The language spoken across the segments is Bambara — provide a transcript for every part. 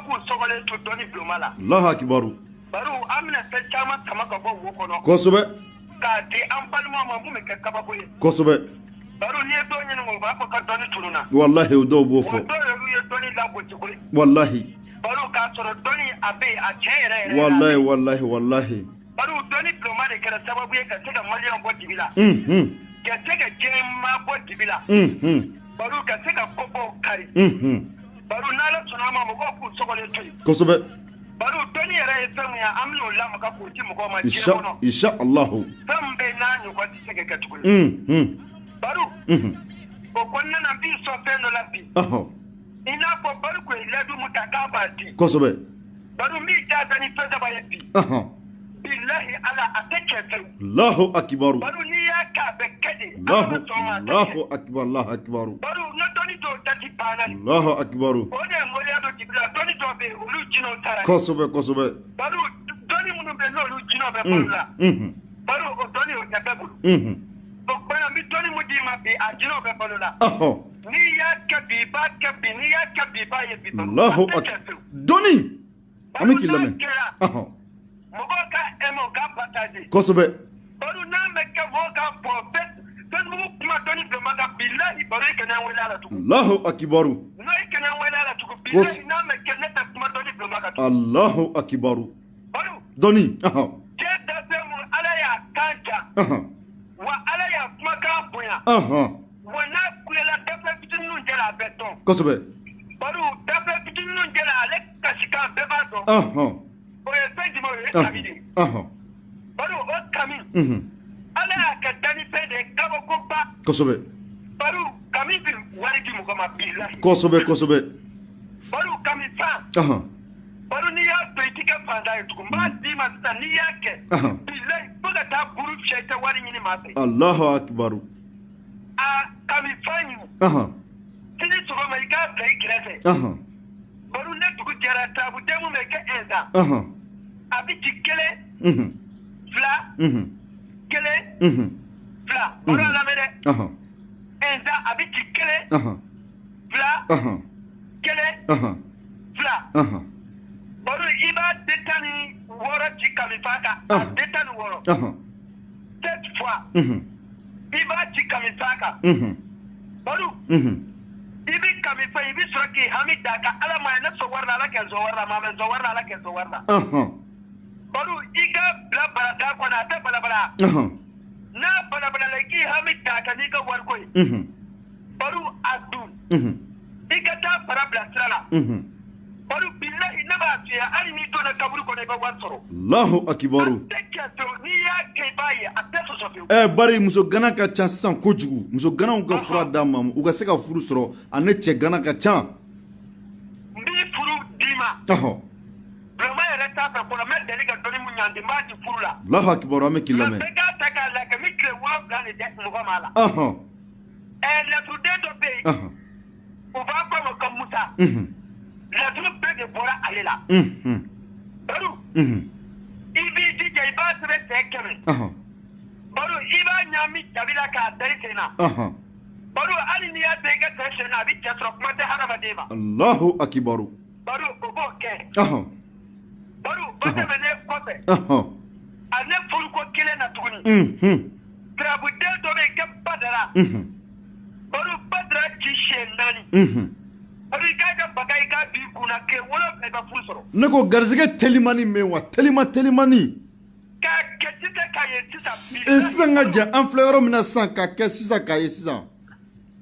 k'u sɔgɔlen to dɔnni bulonba la. Alahu akibaru. Baro, an bɛna fɛn caman tama ka bɔ wo kɔnɔ. K'a di an balimaw ma mun bɛ kɛ kabako ye. Baro, n'i ye dɔw ɲininka, u b'a fɔ ka dɔnni tununna. Walahi, o dɔw b'o Wa fɔ. dɔw yɛrɛ ye dɔnni lagosi koyi. Baro, k'a sɔrɔ dɔnni a bɛ yen, a tiɲɛ yɛrɛ yɛrɛ yɛrɛ, a bɛ Walahi, yen. walahi, walahi. Baro, dɔnni bulonba de kɛra sababu ye ka se ka maliyɛnw bɔ dibi la. Ka se ka diɲɛ maa bɔ dibi la. Baro, ka se ka kobaw kari. Baro, n'Ala sɔnna a ma, mɔgɔw k'u sɔgɔlen to yen. Baro, dɔnni yɛrɛ ye fɛn min ye, an bɛn'o lamaga k'o di mɔgɔw ma diɲɛ Insha kɔnɔ. Insha Allahu. Fɛn min bɛ yen n'a ɲɔgɔn tɛ se ka kɛ tuguni. Baro, o kɔnɔna na, n b'i sɔn fɛn dɔ la bi. I n'a fɔ Bariku ye layidu mun ta k'a b'a di. Baro, n b'i da ni fɛn saba ye bi. Bilahi Ala, a tɛ cɛ fewu. Allahu akibaru. Baro, n'i y'a kɛ, a bɛ kɛ de. Ala Allahu bɛ sɔn ma, a tɛ Allahu kɛ. Akibaru, Allahu akibaru. Baro, ne dɔnni dɔw dati banna de. Allahu akibaru. O de ye moriya dɔ jibila, dɔnni dɔw bɛ yen, olu jinɛw taara de. Kosɛbɛ, kosɛbɛ. Baro, dɔnni minnu bɛ yen, n'olu jinɛw bɛ balo la. Baro, o dɔnni o tɛ bɛɛ bolo. O kumana, n bɛ dɔnni mun d'i ma bi, a jinɛw bɛ balo la. N'i y'a kɛ bi, i b'a kɛ bi, n'i y'a kɛ bi, i b'a ye bi. Baro, a Allahu tɛ ak kɛ fewu. Dɔnni. An bɛ Baro, k'i n'a lamɛn. kɛra, mɔgɔw ka aimer, u ka partager. Baro, n'a bɛ kɛ, mɔgɔw ka bɔ Facebook kuma dɔnni bulonba kan, bilahi, baro, i kana n wele a la tugun. Allahu akibaru. N'o i kana n wele a la tugun. Kos Bilahi, n'a bɛ kɛ, ne tɛ kuma dɔnni bulonba kan tugun. Allahu akibaru. Baro, Dɔnni. Cɛ dafɛn mun, Ala y'a kan ja. Wa Ala y'a kumakan bonya. Wa n'a kulela dafɛn fitininw cɛ la, a bɛ dɔn. Baro, dafɛn fitininw cɛ la, ale kasikan bɛɛ b'a dɔn. O ye fɛn jumɛn ye? O ye kami de ye. Baro, o kami, Ala y'a kɛ dannifɛn de ye, kabakoba. Baro, kami bɛ wari di mɔgɔ ma, bilahi. Kosɛbɛ, kosɛbɛ. Baro, kami fan. Baro, n'i y'a dɔn, i t'i kɛ fantan ye tugun. N b'a d'i ma sisan, n'i y'a kɛ, bilahi, fo ka taa buru fiyɛ, i tɛ wari ɲini maa fɛ. Allahu akibaru. A kami fan ɲini. Sini sɔgɔma, i k'a bila i kɛrɛfɛ. Baro, ne dugu jɛra, taabu den mun bɛ kɛ ɛnza. A bɛ ci kelen, fila, kelen, fila. Baro, a lamɛn dɛ. Ɛnza, a bɛ ci kelen, fila, kelen, fila. Baro, i b'a den 16 ci kamifa kan, a den 16. Sept fois. I b'a ci kamifa kan. Baro, i bɛ kamifa, i bɛ sɔrɔ k'i hami da kan: Ala ma ye ne sɔn wari la, Ala kɛ n sɔn wari la, maa mɛ sɔn wari la, Ala kɛ n sɔn wari la. Baro, i ka bila barada kɔnɔ, a tɛ balabala. N'a balabalala, i k'i hami da kan n'i ka wariko ye. Baro, a dun. I ka taa bara bila sira la. Baro, bilahi, ne b'a f'i ye, hali n'i donna kaburu kɔnɔ, i bɛ wari sɔrɔ. Allahu akibaru. A tɛ kɛ fewu, n'i y'a kɛ, i b'a ye, a tɛ sɔsɔ fewu. Ɛ bari, muso gana ka ca sisan kojugu. Muso ganaw ka fura d'a ma, u ka se ka furu sɔrɔ, ani cɛ gana ka ca. N b'i furu d'i ma. Bulonba yɛrɛ t'a fɛ fɔlɔ, n bɛ deli ka dɔnni mun ɲanti, n b'a di furu la. Allahu akibaru, an bɛ k'i Mɛ lamɛn. Bɛɛ k'a ta k'a lajɛ, n bɛ tile 7 de di mɔgɔ ma a la. Ɛ laturuden dɔ bɛ yen, u b'a fɔ a ma ko Musa. Laturu bɛɛ de bɔra ale la. Baro, i b'i jija, i b'a sɛbɛn sɛ 100. Baro, i b'a ɲami jabi la k'a da i sen na. Baro, hali n'i y'a da i ka sɛ sen na, a bɛ cɛ sɔrɔ, kuma tɛ hadamaden ma. Allahu akibaru. Baro, o b'o kɛ. Baro, o tɛmɛnen kɔfɛ, a ne furuko kelen na tuguni, turabuden dɔ bɛ yen kɛ Badara. Baro, Badara ci siɲɛ 4. Baro, i k'a kɛ baga, i k'a b'i kunna, tile 7 i bɛ furu sɔrɔ. Ne ko garisɛgɛ telimani bɛ yen wa? Telima telimani. K'a kɛ sisan k'a ye sisan. Sisan ka jɛ, an filɛ yɔrɔ min na sisan, k'a kɛ sisan k'a ye sisan.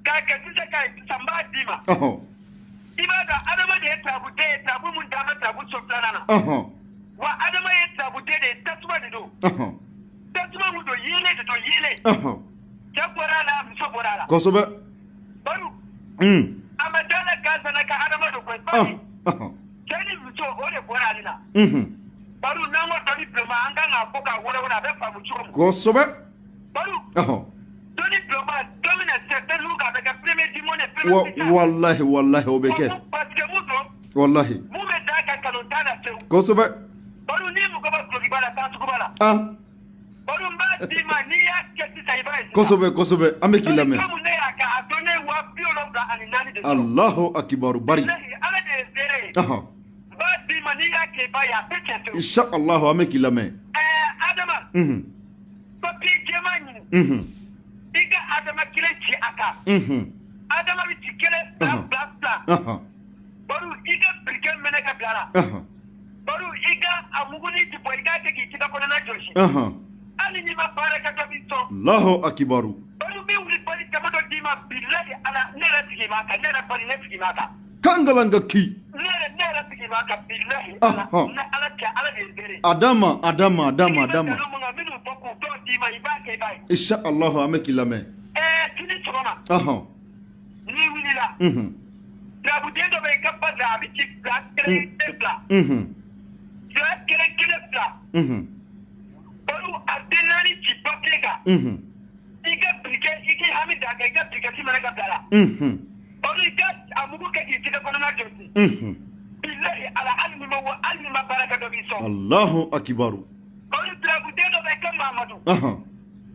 K'a kɛ sisan k'a ye sisan, n b'a d'i ma. I b'a dɔn, adama de ye turabuden ye, turabu mun d'an ma turabu so filanan na. Wa adama ye turabuden de ye, tasuma de don. Tasuma mun don, yeelen de don, yeelen. Cɛ bɔra a la, muso bɔra a la. Baro, a ma da la gansan na ka adama don koyi, bari cɛ ni muso, o de bɔra ale la. Baro, n'an ko dɔnni bulonba, an kan k'a fɔ k'a wɛrɛ, a bɛ faamu cogo min. Baro, dɔnni bulonba, don bɛna se Facebook a bɛ kɛ premier du monde, premier puissance. Wallahi, wallahi, o bɛ kɛ. Parce que mun don, Wallahi. Mun bɛ d'a kan, kanu t'a la fewu. Baro, ni mɔgɔ bɛ dulokiba la, taa suguba la. Baro, n b'a d'i ma, n'i y'a kɛ sisan, i b'a ye sisan. Kosɛbɛ, kosɛbɛ, an bɛ k'i lamɛn. Komi ne y'a kɛ, a don ne ye 70,004 de sɔrɔ. Allahu akibaru, bari. Bilahi, Ala de ye seere ye. N kɛ i b'a ye a bɛ cɛ pewu. Inshallah, an bɛ k'i lamɛn. Ɛɛ Adama, papier jɛman ɲini, i ka Adama kelen ci a kan. Adama bɛ ci kelen, fila, fila, fila. Baru, i ka briquet mɛnɛ ka bila la. Baru, i ka a muguni ti bɔ, i k'a kɛ k'i tɛgɛ kɔnɔna jɔsi. Hali n'i ma baara kɛ, dɔ b'i sɔn. Allahu akibaru. Baru, bɛ wuli bali dama dɔ d'i ma, bilahi Ala, ne yɛrɛ sigi b'a kan, ne yɛrɛ bali, ne sigi b'a kan. Kangalanga ki. Ne yɛrɛ sigi b'a kan, bilahi Ala. Ne Ala cɛ, Ala de ye n bere. Adama, Adama, Adama, Adama. Minnu bɔ k'u dɔw d'i ma, i b'a kɛ i b'a ye. Inshallah, an bɛ k'i lamɛn. Ɛɛ, sini sɔgɔma, n'i wulila, labuden dɔ bɛ yen, i ka ba da, a bɛ ci fila, kelen kelen, fila, fila, kelen kelen, fila. Olu a den naani ci papier kan. I ka briquet, i k'i hami d'a kan, i ka briquet mɛnɛ ka bila la. Olu, i ka a mugu kɛ k'i tɛgɛ kɔnɔna jɔsi. Bilahi Ala, hali ni ma wa, hali ni ma baara kɛ, dɔ b'i sɔn. Allahu akibaru. Olu, labuden dɔ bɛ yen, ka Mamadu,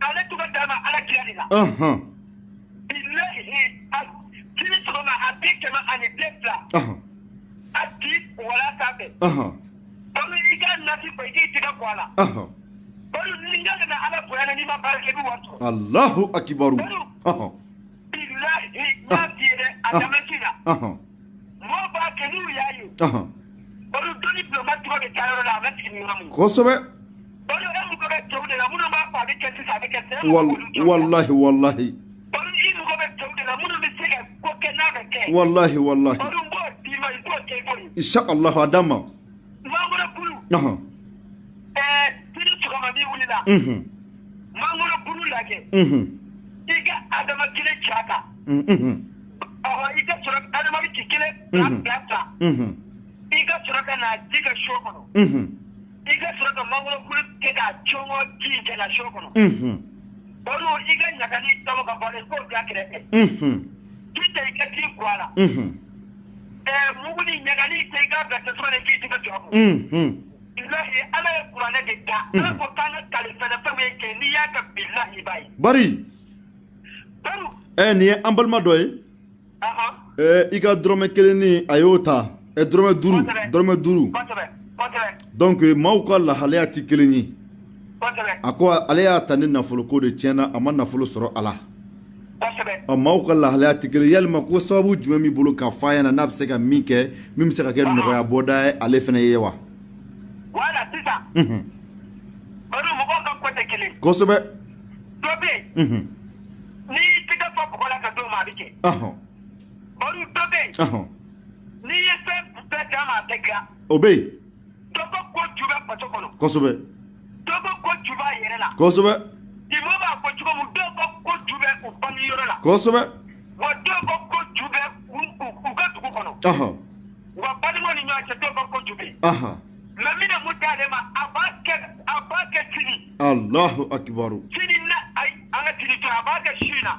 ale tɔgɔ d'a ma Ala kira de la. Bilahi, sini sɔgɔma, a den 102, a ci wala sanfɛ. Olu, i ka nasi bɔ, i k'i tɛgɛ bɔ a la. Olu, ni ka na Ala bonya na, n'i ma baara kɛ, i bɛ wari sɔrɔ. Allahu akibaru. Bilahi, n y'a f'i ye dɛ, a daminɛ la, mɔgɔw b'a kɛ n'u y'a ye. Olu, dɔnni bulonba tɔgɔ bɛ taa yɔrɔ la, a bɛ sigi ni yɔrɔ min. Olu, e mago bɛ cɛw de la minnu b'a fɔ a bɛ kɛ sisan, a bɛ kɛ sisan. Wallahi, wallahi. Olu, i mago bɛ cɛw de la minnu bɛ se ka ko kɛ n'a bɛ kɛ. Wallahi, wallahi. Olu, n b'o d'i ma, i b'o kɛ, i b'o ye. Inshallah, Adama. Mangoro bulu. Ɛɛ, sini sɔgɔma n'i wulila, mangoro bulu lajɛ. I ka Adama kelen ci a kan. Ɔhɔ, i ka sɔrɔ Adama bɛ ci kelen, fila, fila, fila. I ka sɔrɔ ka na ji kɛ seau kɔnɔ. I ka sɔrɔ ka mangoro bulu kɛ k'a cɔngɔ ji in cɛ la seau kɔnɔ. Olu, i ka ɲagali tɔmɔ ka bɔ a la, i k'o bila kɛrɛfɛ. Ji tɛ, i ka ji ko a la. Ɛɛ, mugu ni ɲagali tɛ, i k'a bila tasuma na, i k'i tɛgɛ jɔ a kun. Bilahi, Ala ye kuranɛ de da. Ala ko k'an ka kale fɛn fɛn min ye kɛ, n'i y'a kɛ, bilahi, i b'a ye. Bari. Baru. Ɛ, nin ye an balima dɔ ye. Ɛ, i ka dɔrɔmɛ kelen ni a y'o ta, ɛ, dɔrɔmɛ 5, dɔrɔmɛ 5. kosɛbɛ kosɛbɛ Donc maaw ka lahalaya tɛ kelen ye. A ko ale y'a ta ni nafolo ko de tiɲɛna, a ma nafolo sɔrɔ a la. Ɔ, maaw ka lahalaya tɛ kelen. Yalima ko sababu jumɛn b'i bolo k'a fɔ a ɲɛna n'a bɛ se ka min kɛ, min bɛ se ka kɛ nɔgɔya bɔda ye ale fana ye wa? Wala, sisan, bari mɔgɔw ka ko tɛ kelen. Dɔ bɛ yen, n'i y'i tɛgɛ fɔ bɔgɔ la ka d'o ma, a bɛ kɛ. Bari dɔ bɛ yen, n'i ye fɛn bɛɛ d'a ma, a tɛ dilan. O bɛ yen. Dɔ ko ko ju bɛ faso kɔnɔ. Dɔ ko ko ju b'a yɛrɛ la. Dimo b'a fɔ cogo min, dɔw ko ko ju bɛ u bange yɔrɔ la. Wa dɔw ko ko ju bɛ u ka dugu kɔnɔ. Wa balimaw ni ɲɔgɔn cɛ, dɔw ko ko ju bɛ yen. Mais n bɛna mun d'ale ma, a b'a kɛ sini. Allahu akibaru. Sini na, ayi, an ka sini to, a b'a kɛ su in na.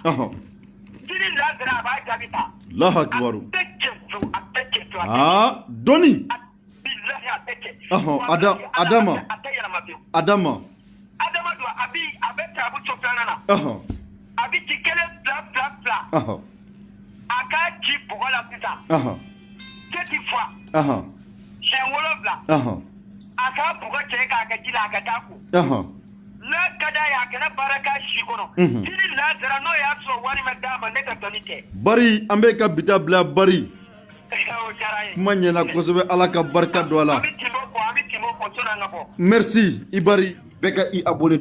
Sini lasara, a b'a jaabi ta. Allahu akibaru. A tɛ cɛ fewu, a tɛ cɛ fewu. Aa, dɔnni. Bilahi, a tɛ cɛ. Ɔhɔn, Adama. A tɛ yɛlɛma fewu. Adama. Adama don, a bɛ taabu so filanan na. A bɛ ci kelen, fila, fila, fila. A k'a ci bɔgɔ la sisan. Sept fois. Siɲɛ 7. A k'a bɔgɔ cɛ k'a kɛ ji la, a ka taa ko. N'a ka d'a ye, a kana baara k'a si kɔnɔ. Sini lasara, n'o y'a sɔrɔ wari ma d'a ma, ne ka dɔnni tɛ. Bari, an bɛ ka bi ta bila, bari. O diyara n ye. Kuma ɲɛna kosɛbɛ, Ala ka barika don a la. An bɛ tinbo fɔ, an bɛ tinbo fɔ sɔnni an ka bɔ. Merci, i bari, bɛɛ ka i abonné.